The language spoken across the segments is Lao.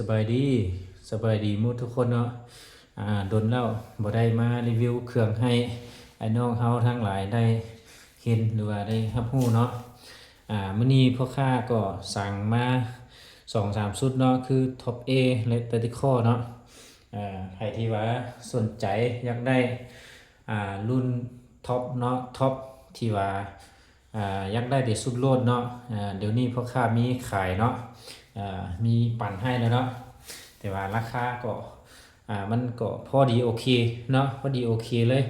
ສະບາຍດີ ສະບາຍດີໝົດທຸກຄົນເນາະ. ອ່າ ດົນແລ້ວບໍ່ໄດ້ມາຣີວິວເຄື່ອງໃຫ້ອ້າຍນ້ອງເຮົາທັງຫຼາຍໄດ້ເຫັນ ຫຼືວ່າໄດ້ຮັບຮູ້ເນາະ. ອ່າ ມື້ນີ້ພວກຂ້າກໍສັ່ງມາສອງສາມຊຸດເນາະ ຄື Top A ແລະ Tactical ເນາະ. ອ່າ ໃຜທີ່ວ່າສົນໃຈຢາກໄດ້ ອ່າ ລຸ້ນ Top ເນາະ Top ທີ່ວ່າ ອ່າ ຢາກໄດ້ແຕ່ຊຸດໂລດເນາະ. ອ່າ ດຽວນີ້ພວກຂ້າມີຂາຍເນາະ ອ່າ ມີປັນໃຫ້ແລ້ວເນາະ ແຕ່ວ່າລາຄາກໍ ອ່າ ມັນກໍພໍດີໂອເຄເນາະ ພໍດີໂອເຄເລີຍ.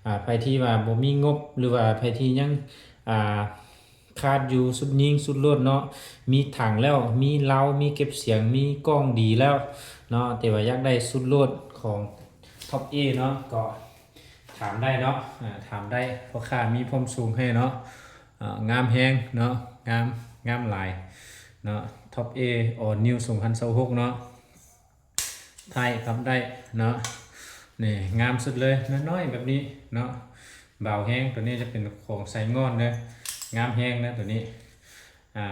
ອ່າ ໃຜທີ່ວ່າບໍ່ມີງົບ ຫຼືວ່າໃຜທີ່ຍັງ ອ່າ ຂາດຢູ່ຊຸດຍິງຊຸດໂລດເນາະ ມີຖັງແລ້ວ ມີເລົາ ມີເກັບສຽງ ມີກ້ອງດີແລ້ວເນາະ ແຕ່ວ່າຢາກໄດ້ຊຸດໂລດຂອງ Top A ເນາະ ກໍ ຖາມໄດ້ເນາະ ອ່າ ຖາມໄດ້ ພວກຂ້າມີພ້ອມສົ່ງໃຫ້ເນາະ. ອ່າ ງາມແຮງເນາະ ງາມ ງາມຫຼາຍເນາະ Top A All New ສອງພັນຊາວຫົກເນາະ. ຖ່າຍກັບໄດ້ເນາະ ນີ້ງາມສຸດເລີຍ ນ້ອຍໆແບບນີ້ເນາະ ເບົາແຮງ. ໂຕນີ້ຈະເປັນຂອງໃສ່ງ່ອນເດີ ງາມແຮງເດີໂຕນີ້. ອ່າ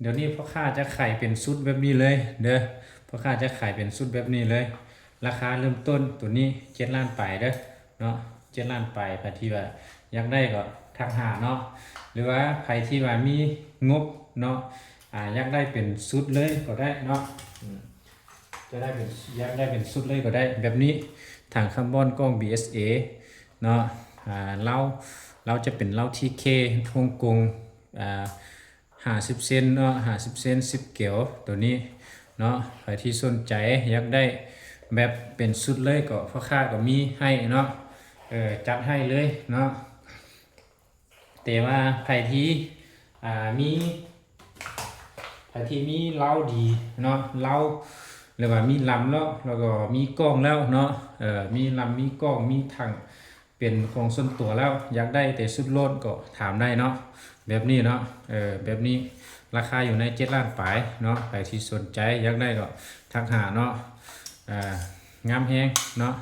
ດຽວນີ້ພໍ່ຄ້າຈະຂາຍເປັນຊຸດແບບນີ້ເລີຍເດີ ພໍ່ຄ້າຈະຂາຍເປັນຊຸດແບບນີ້ເລີຍ. ລາຄາເລີ່ມຕົ້ນໂຕນີ້ເຈັດລ້ານປາຍເດີເນາະ ເຈັດລ້ານປາຍ. ໃຜທີ່ວ່າຢາກໄດ້ກໍທັກຫາເນາະ ຫຼືວ່າໃຜທີ່ວ່າມີງົບເນາະ ອ່າ ຢາກໄດ້ເປັນຊຸດເລີຍກໍໄດ້ເນາະ ອືມ ຈະໄດ້ເປັນ ຢາກໄດ້ເປັນຊຸດເລີຍກໍໄດ້ ແບບນີ້. ຖັງຄາບອນ ກ້ອງ BSA ເນາະ ອ່າ ເລົາ ເລົາຈະເປັນເລົາ TK ຮົງກົງ ອ່າ ຫ້າສິບເຊັນເນາະ ຫ້າສິບເຊັນ ສິບແກວໂຕນີ້ເນາະ. ໃຜທີ່ສົນໃຈຢາກໄດ້ແບບເປັນຊຸດເລີຍກໍ ພໍ່ຄ້າກໍມີໃຫ້ເນາະ ເອີ ຈັດໃຫ້ເລີຍເນາະ. ແຕ່ວ່າໃຜທີ່ ອ່າ ມີ ໃຜທີ່ມີເລົາດີເນາະ ເລົາ ຫຼືວ່າມີລຳເນາະ ແລ້ວກໍມີກ້ອງແລ້ວເນາະ ເອີ ມີລຳ ມີກ້ອງ ມີຖັງ ເປັນຂອງສ່ວນຕົວແລ້ວ ຢາກໄດ້ແຕ່ຊຸດໂລດກໍຖາມໄດ້ເນາະ ແບບນີ້ເນາະ ເອີ ແບບນີ້ລາຄາຢູ່ໃນເຈັດລ້ານປາຍເນາະ. ໃຜທີ່ສົນໃຈຢາກໄດ້ກໍທັກຫາເນາະ. ອ່າ ງາມແຮງເນາະ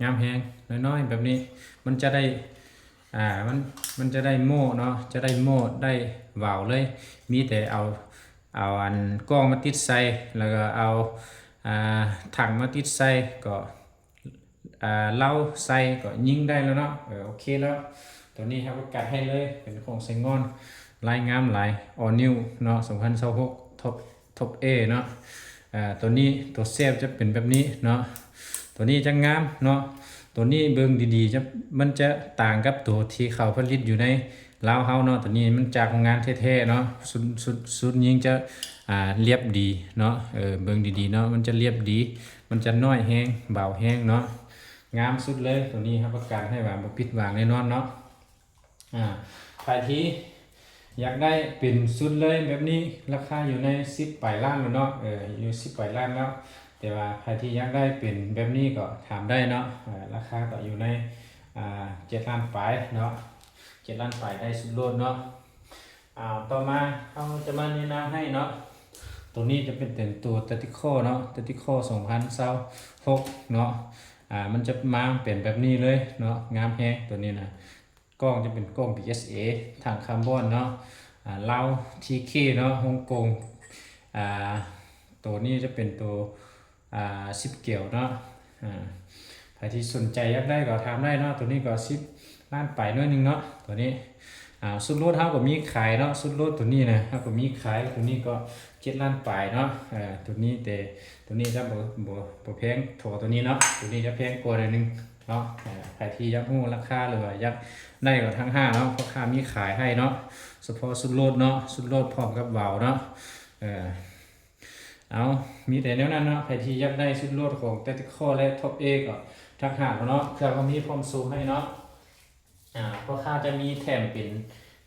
ງາມແຮງ ນ້ອຍໆແບບນີ້ ມັນຈະໄດ້ ອ່າ ມັນ ມັນຈະໄດ້ໂມ້ເນາະ ຈະໄດ້ໂມ້ ໄດ້ວາວເລີຍ. ມີແຕ່ເອົາ ເອົາອັນກ້ອງມາຕິດໃສ່ ແລ້ວກໍເອົາ ອ່າ ຖັງມາຕິດໃສ່ ກໍ ອ່າ ເລົາໃສ່ກໍຍິງໄດ້ແລ້ວເນາະ ເອີ ໂອເຄແລ້ວ. ໂຕນີ້ຮັບປະກັນໃຫ້ເລີຍ ເປັນຂອງໃສ່ງ່ອນ ລາຍງາມຫຼາຍ All New ເນາະ ສອງພັນຊາວຫົກ Top Top A ເນາະ. ອ່າ ໂຕນີ້ ໂຕເຊບຈະເປັນແບບນີ້ເນາະ ໂຕນີ້ຈະງາມເນາະ. ໂຕນີ້ເບິ່ງດີໆ ຈະ ມັນຈະຕ່າງກັບໂຕທີ່ເຂົາຜະລິດຢູ່ໃນລາວເຮົາເນາະ ໂຕນີ້ມັນຈາກໂຮງງານແທ້ໆເນາະ. ຊຸດ ຊຸດ ຊຸດຍິງຈະ ອ່າ ລຽບດີເນາະ ເອີ ເບິ່ງດີໆເນາະ ມັນຈະລຽບດີ ມັນຈະນ້ອຍແຮງ ເບົາແຮງເນາະ ງາມສຸດເລີຍ. ໂຕນີ້ຮັບປະກັນໃຫ້ວ່າບໍ່ຜິດຫວັງແນ່ນອນເນາະ. ອ່າ ໃຜທີ່ຢາກໄດ້ເປັນຊຸດເລີຍແບບນີ້ ລາຄາຢູ່ໃນສິບປາຍລ້ານແລ້ວເນາະ ເອີ ຢູ່ສິບປາຍລ້ານແລ້ວ. ແຕ່ວ່າໃຜທີ່ຢາກໄດ້ເປັນແບບນີ້ກໍຖາມໄດ້ເນາະ ເອີ ລາຄາກໍຢູ່ໃນ ອ່າ ເຈັດລ້ານປາຍເນາະ ເຈັດລ້ານປາຍໄດ້ຊຸດໂລດເນາະ. ອ່າ ຕໍ່ມາເຮົາຈະມາແນະນຳໃຫ້ເນາະ ໂຕນີ້ຈະເປັນ ເປັນໂຕ Tactical ເນາະ Tactical ສອງພັນຊາວຫົກເນາະ. ອ່າ ມັນຈະມາເປັນແບບນີ້ເລີຍເນາະ ງາມແຮງໂຕນີ້ນະ. ກ້ອງຈະເປັນກ້ອງ BSA ຖັງຄາບອນເນາະ ອ່າ ເລົາ TK ເນາະ ຮົງກົງ. ອ່າ ໂຕນີ້ຈະເປັນໂຕ ອ່າ ສິບແກວເນາະ. ອ່າ ໃຜທີ່ສົນໃຈຢາກໄດ້ກໍຖາມໄດ້ເນາະ ໂຕນີ້ກໍສິບລ້ານປາຍໜ້ອຍໜຶ່ງເນາະ ໂຕນີ້. ອ່າ ຊຸດໂລດເຮົາກໍມີຂາຍເນາະ ຊຸດໂລດໂຕນີ້ນະ ເຮົາກໍມີຂາຍ ໂຕນີ້ກໍເຈັດລ້ານປາຍເນາະ. ເອີ ໂຕນີ້ ແຕ່ໂຕນີ້ຈະບໍ່ ບໍ່ ບໍ່ແພງທໍ່ໂຕນີ້ເນາະ ໂຕນີ້ຈະແພງກວ່າໜ້ອຍໜຶ່ງເນາະ. ເອີ ໃຜທີ່ຢາກຮູ້ລາຄາ ຫຼືວ່າຢາກໄດ້ກໍທັກຫາເນາະ ພໍ່ຄ້າມີຂາຍໃຫ້ເນາະ ສະເພາະຊຸດໂລດເນາະ ຊຸດໂລດພ້ອມກັບວາວເນາະ. ເອີ ເອົາ ມີແຕ່ແນວນັ້ນເນາະ ໃຜທີ່ຢາກໄດ້ຊຸດໂລດຂອງ Tactical ແລະ Top A ກໍທັກຫາເນາະ ເຄື່ອງເຮົາມີພ້ອມສົ່ງໃຫ້ເນາະ. ອ່າ ພໍ່ຄ້າຈະມີແຖມເປັນ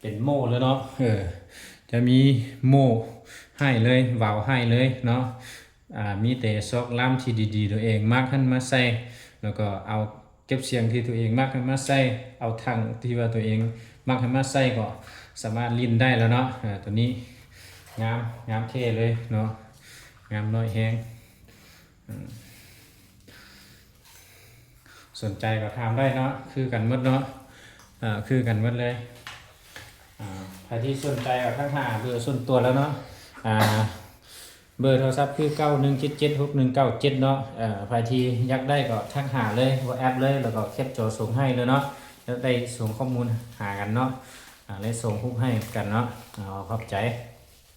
ເປັນໂມ່ເລີຍເນາະ ເອີ ຈະມີໂມ່ໃຫ້ເລີຍ ວາວໃຫ້ເລີຍເນາະ. ອ່າ ມີແຕ່ຊອກລຳທີ່ດີໆ ຕົວເອງມັກຫັ້ນມາໃສ່ ແລ້ວກໍເອົາເກັບສຽງທີ່ຕົວເອງມັກຫັ້ນມາໃສ່ ເອົາຖັງທີ່ວ່າຕົວເອງມັກຫັ້ນມາໃສ່ກໍສາມາດຫຼິ້ນໄດ້ແລ້ວເນາະ. ອ່າ ໂຕນີ້ງາມ ງາມແທ້ເລີຍເນາະ ງາມນ້ອຍແຮງ. ສົນໃຈກໍຖາມໄດ້ເນາະ ຄືກັນໝົດເນາະ ເອີ ຄືກັນໝົດເລີຍ. ອ່າ ໃຜທີ່ສົນໃຈກໍທັກຫາເບີສ່ວນຕົວແລ້ວເນາະ. ອ່າ ເບີໂທລະສັບຄື ເກົ້າໜຶ່ງເຈັດເຈັດ ຫົກໜຶ່ງເກົ້າເຈັດ ເນາະ. ເອີ ໃຜທີ່ຢາກໄດ້ກໍທັກຫາເລີຍ WhatsApp ເລີຍ ແລ້ວກໍແຄປຈໍສົ່ງໃຫ້ເລີຍເນາະ. ແລ້ວໄດ້ສົ່ງຂໍ້ມູນຫາກັນເນາະ. ອາ ແລະ ສົ່ງຮູບໃຫ້ກັນເນາະ. ເອົາ ຂອບໃຈ.